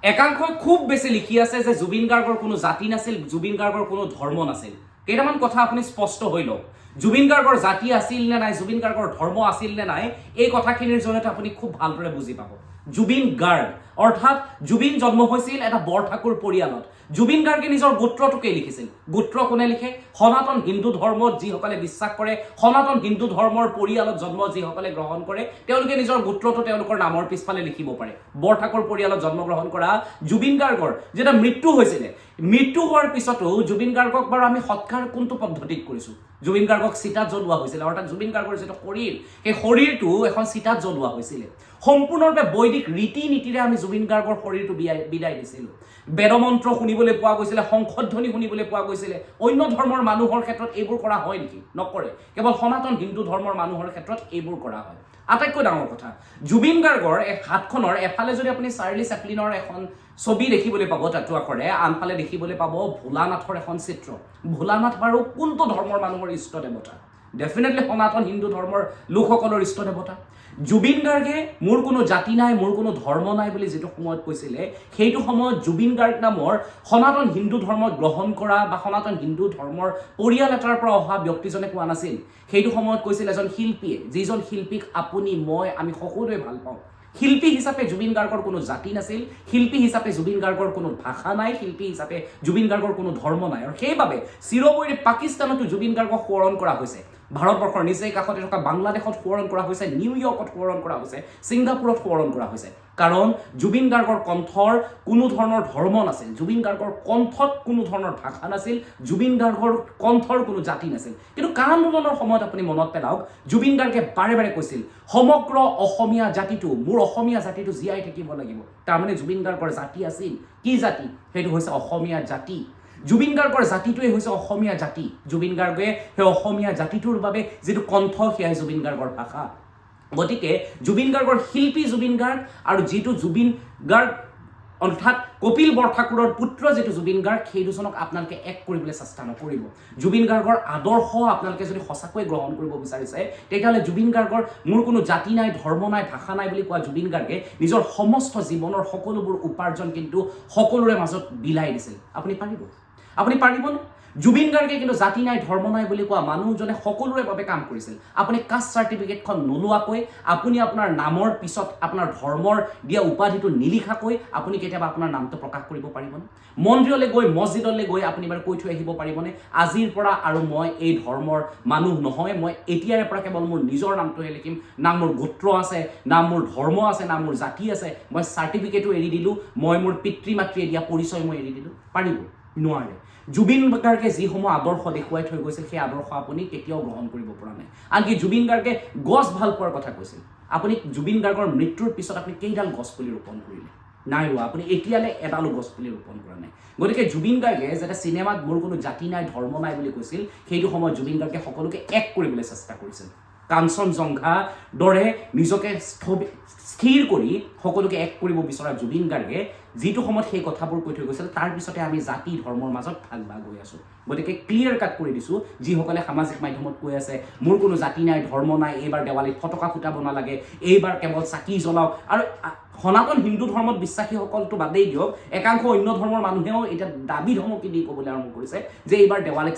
একাংশই খুব বেছি লিখি আছে যে জুবিন গাৰ্গৰ কোনো জাতি নাছিল, জুবিন গাৰ্গৰ কোনো ধৰ্ম নাছিল। কেইটামান কথা আপুনি স্পষ্ট হৈ লওক। জুবিন গাৰ্গৰ জাতি আছিল নে নাই, জুবিন গাৰ্গৰ ধৰ্ম আছিল নে নাই, এই কথাখিনিৰ জৰিয়তে আপুনি খুব ভালদৰে বুজি পাব। জুবিন গাৰ্গ অৰ্থাৎ জুবিন জন্ম হৈছিল এটা বৰঠাকুৰ পৰিয়ালত। জুবিন গাৰ্গে নিজৰ গোত্ৰটোকেই লিখিছিল। গোত্ৰ কোনে লিখে? সনাতন হিন্দু ধৰ্মত যিসকলে বিশ্বাস কৰে, সনাতন হিন্দু ধৰ্মৰ পৰিয়ালত জন্ম যিসকলে গ্ৰহণ কৰে, তেওঁলোকে নিজৰ গোত্ৰটো তেওঁলোকৰ নামৰ পিছফালে লিখিব পাৰে। বৰঠাকুৰ পৰিয়ালত জন্মগ্ৰহণ কৰা জুবিন গাৰ্গৰ যেতিয়া মৃত্যু হৈছিলে, মৃত্যু হোৱাৰ পিছতো জুবিন গাৰ্গক বাৰু আমি সৎকাৰ কোনটো পদ্ধতিত কৰিছোঁ? জুবিন গাৰ্গক চিতাত জ্বলোৱা হৈছিলে। অৰ্থাৎ জুবিন গাৰ্গৰ যিটো শৰীৰ, সেই শৰীৰটো এখন চিতাত জ্বলোৱা হৈছিলে। সম্পূৰ্ণৰূপে বৈদিক ৰীতি নীতিৰে আমি জুবিন গাৰ্গৰ শৰীৰটো বিদায় দিছিলোঁ। বেদমন্ত্ৰ শুনিবলৈ পোৱা গৈছিলে, শংখধ্বনি শুনিবলৈ পোৱা গৈছিলে। অন্য ধৰ্মৰ মানুহৰ ক্ষেত্ৰত এইবোৰ কৰা হয় নেকি? নকৰে। কেৱল সনাতন হিন্দু ধৰ্মৰ মানুহৰ ক্ষেত্ৰত এইবোৰ কৰা হয়। আটাইতকৈ ডাঙৰ কথা, জুবিন গাৰ্গৰ এক হাতখনৰ এফালে যদি আপুনি চাৰ্লি চেপলিনৰ এখন ছবি দেখিবলৈ পাব টাটু আখৰে, আনফালে দেখিবলৈ পাব ভোলানাথৰ এখন চিত্ৰ। ভোলানাথ বাৰু কোনটো ধৰ্মৰ মানুহৰ ইষ্ট দেৱতা? ডেফিনেটলি সনাতন হিন্দু ধৰ্মৰ লোকসকলৰ ইষ্ট দেৱতা। জুবিন গাৰ্গে মোৰ কোনো জাতি নাই, মোৰ কোনো ধৰ্ম নাই বুলি যিটো সময়ত কৈছিলে, সেইটো সময়ত জুবিন গাৰ্গ নামৰ সনাতন হিন্দু ধৰ্মত গ্ৰহণ কৰা বা সনাতন হিন্দু ধৰ্মৰ পৰিয়াল এটাৰ পৰা অহা ব্যক্তিজনে কোৱা নাছিল। সেইটো সময়ত কৈছিল এজন শিল্পীয়ে, যিজন শিল্পীক আপুনি, মই, আমি সকলোৱে ভাল পাওঁ। শিল্পী হিচাপে জুবিন গাৰ্গৰ কোনো জাতি নাছিল, শিল্পী হিচাপে জুবিন গাৰ্গৰ কোনো ভাষা নাই, শিল্পী হিচাপে জুবিন গাৰ্গৰ কোনো ধৰ্ম নাই। আৰু সেইবাবে চিৰবৈৰী পাকিস্তানতো জুবিন গাৰ্গক সোঁৱৰণ কৰা হৈছে, ভাৰতবৰ্ষৰ নিচেই কাষতে থকা বাংলাদেশত সোঁৱৰণ কৰা হৈছে, নিউয়ৰ্কত সোঁৱৰণ কৰা হৈছে, ছিংগাপুৰত সোঁৱৰণ কৰা হৈছে। কাৰণ জুবিন গাৰ্গৰ কণ্ঠৰ কোনো ধৰণৰ ধৰ্ম নাছিল, জুবিন গাৰ্গৰ কণ্ঠত কোনো ধৰণৰ ভাষা নাছিল, জুবিন গাৰ্গৰ কণ্ঠৰ কোনো জাতি নাছিল। কিন্তু কা আন্দোলনৰ সময়ত আপুনি মনত পেলাওক, জুবিন গাৰ্গে বাৰে বাৰে কৈছিল, সমগ্ৰ অসমীয়া জাতিটো, মোৰ অসমীয়া জাতিটো জীয়াই থাকিব লাগিব। তাৰমানে জুবিন গাৰ্গৰ জাতি আছিল। কি জাতি? সেইটো হৈছে অসমীয়া জাতি। জুবিন গাৰ্গৰ জাতিটোৱে হৈছে অসমীয়া জাতি। জুবিন গাৰ্গে সেই অসমীয়া জাতিটোৰ বাবে যিটো কণ্ঠ, সেয়াই জুবিন গাৰ্গৰ ভাষা। গতিকে জুবিন গাৰ্গৰ শিল্পী জুবিন গাৰ্গ আৰু যিটো জুবিন গাৰ্গ অৰ্থাৎ কপিল বৰঠাকুৰৰ পুত্ৰ যিটো জুবিন গাৰ্গ, সেই দুজনক আপোনালোকে এক কৰিবলৈ চেষ্টা নকৰিব। জুবিন গাৰ্গৰ আদৰ্শ আপোনালোকে যদি সঁচাকৈ গ্ৰহণ কৰিব বিচাৰিছে, তেতিয়াহ'লে জুবিন গাৰ্গৰ মোৰ কোনো জাতি নাই, ধৰ্ম নাই, ভাষা নাই বুলি কোৱা জুবিন গাৰ্গে নিজৰ সমস্ত জীৱনৰ সকলোবোৰ উপাৰ্জন কিন্তু সকলোৰে মাজত বিলাই দিছিল। আপুনি পাৰিব? আপুনি পাৰিবনে? জুবিন গাৰ্গে কিন্তু জাতি নাই, ধৰ্ম নাই বুলি কোৱা মানুহজনে সকলোৰে বাবে কাম কৰিছিল। আপুনি কাষ্ট চাৰ্টিফিকেটখন নোলোৱাকৈ, আপুনি আপোনাৰ নামৰ পিছত আপোনাৰ ধৰ্মৰ দিয়া উপাধিটো নিলিখাকৈ আপুনি কেতিয়াবা আপোনাৰ নামটো প্ৰকাশ কৰিব পাৰিবনে? মন্দিৰলৈ গৈ, মছজিদলৈ গৈ আপুনি বাৰু কৈ থৈ আহিব পাৰিবনে, আজিৰ পৰা আৰু মই এই ধৰ্মৰ মানুহ নহয়, মই এতিয়াৰে পৰা কেৱল মোৰ নিজৰ নামটোহে লিখিম, না মোৰ গোত্ৰ আছে, না মোৰ ধৰ্ম আছে, না মোৰ জাতি আছে, মই চাৰ্টিফিকেটো এৰি দিলোঁ, মই মোৰ পিতৃ মাতৃয়ে দিয়া পৰিচয় মই এৰি দিলোঁ? পাৰিব নোৱাৰে। জুবিন গাৰ্গে যিসমূহ আদৰ্শ দেখুৱাই থৈ গৈছিল, সেই আদৰ্শ আপুনি কেতিয়াও গ্ৰহণ কৰিব পৰা নাই। আনকি জুবিন গাৰ্গে গছ ভাল পোৱাৰ কথা কৈছিল। আপুনি জুবিন গাৰ্গৰ মৃত্যুৰ পিছত আপুনি কেইডাল গছ পুলি ৰোপণ কৰিলে? নাই ৰোৱা। আপুনি এতিয়ালৈ এডালো গছ পুলি ৰোপণ কৰা নাই। গতিকে জুবিন গাৰ্গে যেতিয়া চিনেমাত মোৰ কোনো জাতি নাই, ধৰ্ম নাই বুলি কৈছিল, সেইটো সময়ত জুবিন গাৰ্গে সকলোকে এক কৰিবলৈ চেষ্টা কৰিছিল। কাঞ্চনজংঘা দৰে নিজকে স্থিৰ কৰি সকলোকে এক কৰিব বিচৰা জুবিন গাৰ্গে যিটো সময়ত সেই কথাবোৰ কৈ থৈ গৈছিল, তাৰপিছতে আমি জাতি ধৰ্মৰ মাজত ভাগ ভাগ হৈ আছোঁ। গতিকে ক্লিয়াৰ কাট কৰি দিছোঁ, যিসকলে সামাজিক মাধ্যমত কৈ আছে মোৰ কোনো জাতি নাই, ধৰ্ম নাই, এইবাৰ দেৱালীত ফটকা ফুটাব নালাগে, এইবাৰ কেৱল চাকি জ্বলাওক, আৰু সনাতন হিন্দু ধৰ্মত বিশ্বাসীসকলটো বাদেই দিয়ক, একাংশ অন্য ধৰ্মৰ মানুহেও এতিয়া দাবী ধমকি দি ক'বলৈ আৰম্ভ কৰিছে যে এইবাৰ দেৱালীত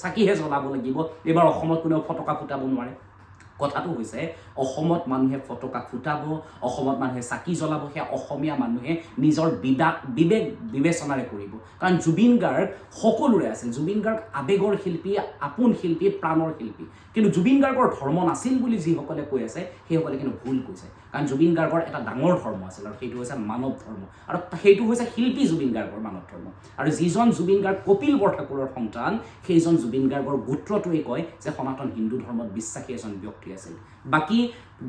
চাকিহে জ্বলাব লাগিব, এইবাৰ অসমত কোনেও ফটকা ফুটাব নোৱাৰে। কথাটো হৈছে, অসমত মানুহে ফটকা ফুটাব, অসমত মানুহে চাকি জ্বলাব, সেয়া অসমীয়া মানুহে নিজৰ বিবেক বিবেচনাৰে কৰিব। কাৰণ জুবিন গাৰ্গ সকলোৰে আছিল। জুবিন গাৰ্গ আৱেগৰ শিল্পী, আপোন শিল্পী, প্ৰাণৰ শিল্পী। কিন্তু জুবিন গাৰ্গৰ ধৰ্ম নাছিল বুলি যিসকলে কৈ আছে, সেইসকলে কিন্তু ভুল কৈছে। কাৰণ জুবিন গাৰ্গৰ এটা ডাঙৰ ধৰ্ম আছিল আৰু সেইটো হৈছে মানৱ ধৰ্ম, আৰু সেইটো হৈছে শিল্পী জুবিন গাৰ্গৰ মানৱ ধৰ্ম। আৰু যিজন জুবিন গাৰ্গ কপিল বৰঠাকুৰৰ সন্তান, সেইজন জুবিন গাৰ্গৰ গোত্ৰটোৱে কয় যে সনাতন হিন্দু ধৰ্মত বিশ্বাসী এজন ব্যক্তি আছিল। বাকী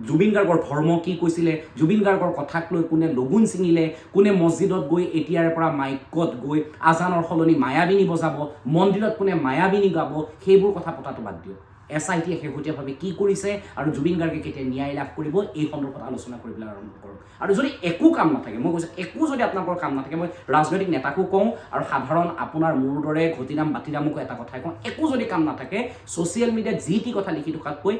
জুবিন গাৰ্গৰ ধৰ্ম কি কৈছিলে, জুবিন গাৰ্গৰ কথাক লৈ কোনে লগুণ ছিঙিলে, কোনে মছজিদত গৈ এতিয়াৰে পৰা মাইকত গৈ আজানৰ সলনি মায়াবিনী বজাব, মন্দিৰত কোনে মায়াবিনী গাব, সেইবোৰ কথা পতাটো বাদ দিয়ক। এছ I টিয়ে শেহতীয়াভাৱে কি কৰিছে আৰু জুবিন গাৰ্গে কেতিয়া ন্যায় লাভ কৰিব, এই সন্দৰ্ভত আলোচনা কৰিবলৈ আৰম্ভ কৰক। আৰু যদি একো কাম নাথাকে, মই কৈছোঁ, একো যদি আপোনালোকৰ কাম নাথাকে, মই ৰাজনৈতিক নেতাকো কওঁ আৰু সাধাৰণ আপোনাৰ মোৰ দৰে ঘটিৰাম বাতিৰামকো এটা কথাই কওঁ, একো যদি কাম নাথাকে, ছ'চিয়েল মিডিয়াত যি টি কথা লিখি থকাতকৈ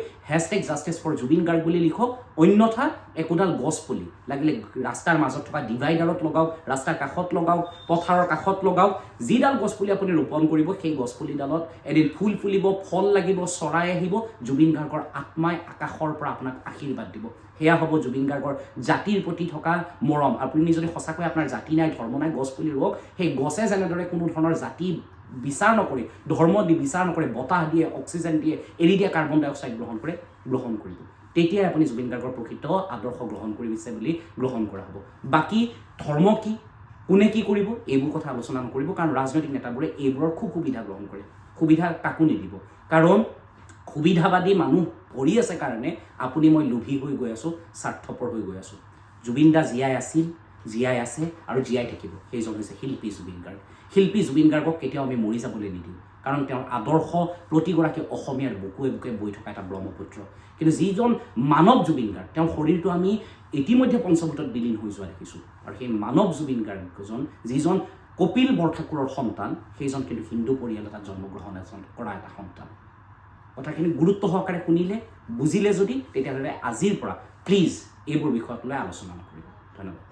#JusticeForZubeenGarg বুলি লিখক। অন্যথা একোডাল গছ পুলি, লাগিলে ৰাস্তাৰ মাজত থকা ডিভাইডাৰত লগাওক, ৰাস্তাৰ কাষত লগাওক, পথাৰৰ কাষত লগাওক, যিডাল গছপুলি আপুনি ৰোপণ কৰিব, সেই গছপুলিডালত এদিন ফুল ফুলিব, ফল লাগিব, চৰাই আহিব, জুবিন গাৰ্গৰ আত্মাই আকাশৰ পৰা আপোনাক আশীৰ্বাদ দিব। সেয়া হ'ব জুবিন গাৰ্গৰ জাতিৰ প্ৰতি থকা মৰম। আপুনি যদি সঁচাকৈ আপোনাৰ জাতি নাই, ধৰ্ম নাই, গছপুলি ৰুৱক। সেই গছে যেনেদৰে কোনো ধৰণৰ জাতি বিচাৰ নকৰি, ধৰ্ম দি বিচাৰ নকৰে, বতাহ দিয়ে, অক্সিজেন দিয়ে, এৰি দিয়া কাৰ্বন ডাই অক্সাইড গ্ৰহণ কৰে, গ্ৰহণ কৰিব, তেতিয়াই আপুনি জুবিন গাৰ্গৰ প্ৰকৃত আদৰ্শ গ্ৰহণ কৰিছে বুলি গ্ৰহণ কৰা হ'ব। বাকী ধৰ্ম কি, কোনে কি কৰিব, এইবোৰ কথা আলোচনা নকৰিব, কাৰণ ৰাজনৈতিক নেতাবোৰে এইবোৰৰ খুব সুবিধা গ্ৰহণ কৰে। সুবিধা কাকো নিদিব, কাৰণ সুবিধাবাদী মানুহ ভৰি আছে কাৰণে আপুনি মই লোভী হৈ গৈ আছোঁ, স্বাৰ্থপৰ হৈ গৈ আছোঁ। জুবিন দা জীয়াই আছিল, জীয়াই আছে আৰু জীয়াই থাকিব। সেইজন হৈছে শিল্পী জুবিন গাৰ্গ। শিল্পী জুবিন গাৰ্গক কেতিয়াও আমি মৰি যাবলৈ নিদিওঁ, কাৰণ তেওঁৰ আদৰ্শ প্ৰতিগৰাকী অসমীয়াৰ বুকুৱে বুকুৱে বৈ থকা এটা ব্ৰহ্মপুত্ৰ। কিন্তু যিজন মানৱ জুবিন গাৰ্গ, তেওঁৰ শৰীৰটো আমি ইতিমধ্যে পঞ্চভূতত বিলীন হৈ যোৱা দেখিছোঁ। আৰু সেই মানৱ জুবিন গাৰ্গজন, যিজন কপিল বৰঠাকুৰৰ সন্তান, সেইজন কিন্তু হিন্দু পৰিয়াল এটাত জন্মগ্ৰহণ এজন কৰা এটা সন্তান। কথাখিনি গুৰুত্ব সহকাৰে শুনিলে, বুজিলে যদি, তেতিয়াহ'লে আজিৰ পৰা প্লিজ এইবোৰ বিষয়ক লৈ আলোচনা নকৰিব। ধন্যবাদ।